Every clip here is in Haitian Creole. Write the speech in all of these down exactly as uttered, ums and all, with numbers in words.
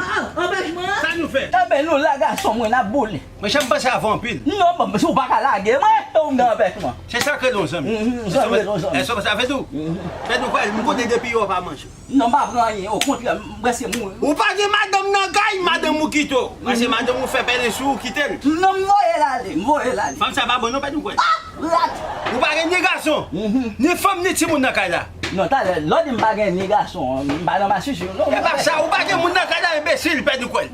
Ah, anpèchman an? Sa nou fè? Enben, nou la, gason mwen, n ap boule. Mwen janm panse avè w anpil. Non, bon, si w pa ka lage mwen, ou nan anpèchman. Se sa k rele yon zanmi. Mhm, zanmi rele yon zanmi. Èske w panse avè tou? Mhm. Fè nou kwè, m konnen depi yè w pa manje. Non, m pa pran anyen, okontrè, m prèske mouri. Ou pa gen madanm nan kay, madanm ou kite w. Paske madanm ou fè pèlen sou ou, kite l. Non, m voye l ale, m voye l ale. Fanm sa pa bon non, pèdi kwèl. Ah, rat! Ou pa gen ni gason, ni fanm, ni timoun nan kay la. Non, talè, lè w di m pa gen ni gason, m pa nan masisi, non. E pa sa, ou pa gen moun nan kay la, enbesil, pèdi kwèl.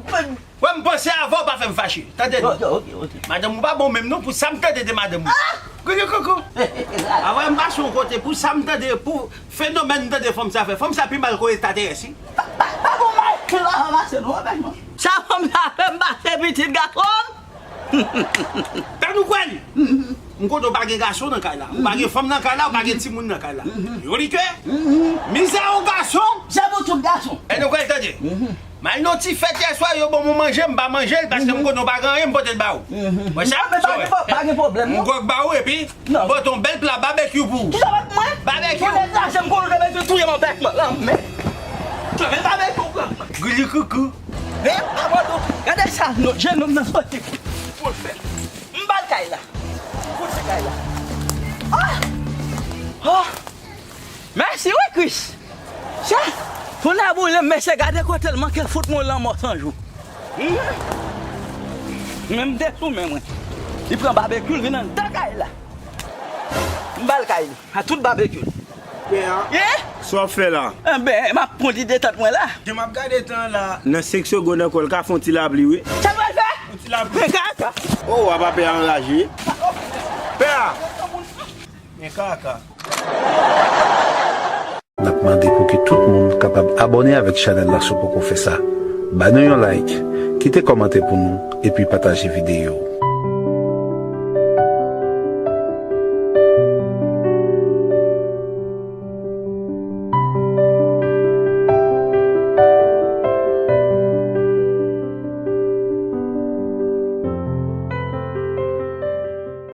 Wè, m panse avè w, pa fè m fache. Tande byen. Ok, ok, ok. Madanm ou pa bon menm non, pou sa m tande de madanm ou. Ah! Kounye koko. Avè m pase yon kote, pou sa m tande, pou fenomèn m tande fanm sa fè. Fanm sa pi mal ke yon ekstraterès, wi. Pa, pa, pa bon mal ke la ranmase non, anpèchman. Sa fanm sa fè m pase pitit gason m? Tande ou kwèl. M konnen w pa gen gason nan kay la. Ou pa gen fanm nan kay la, ou pa gen timoun nan kay la. Yon likè. Mizè yon gason. Se pou tout gason. E nou kwèl tande. M al nan ti fèt yè swa, yo ban mwen manje, m pa manje l, paske m konnen w pa gen anyen, m pote l ba ou. Wè sa? Non, men pa gen pwo-, pa gen pwoblèm, non. M gwòg ba ou, epi m pote yon bèl pla babekyou pou ou. Kisa w ap mwen? Babekyou. Mwen degaje m, konnen w te bezwen touye m anpèchman, lanmèd. Mwen babekyou pran. Gili koukou. Men, abòdo, gade sa, non, jennonm nan soti pou l fè. M ba l kay la. Kote kay la? Ah! Oh! Mèsi wi, Kris. Chè, pou n a boule m, mesye, gade kote l manke fout mwen lanmò san jou. Hmm. Men m te sou men mwen. Li pran babekyou, l vin anndan kay la. M ba l kay li, a tout babekyou l. Pè a, ye? Sa w ap fè la? Enben, m ap pran ti detant mwen la. Jan m ap gade tan an la, nan senk segonn ankò, l ka fè yon ti lapli, wi. Sa l pral fè? Yon ti lapli. Men kaka. Oh, apa pè a anraje. Pè a! Men kaka. N ap mande pou ke tout moun kapab abòne avèk chanèl la si w poko fè sa. Ba nou yon like, kite kòmantè pou nou, epi pataje videyo.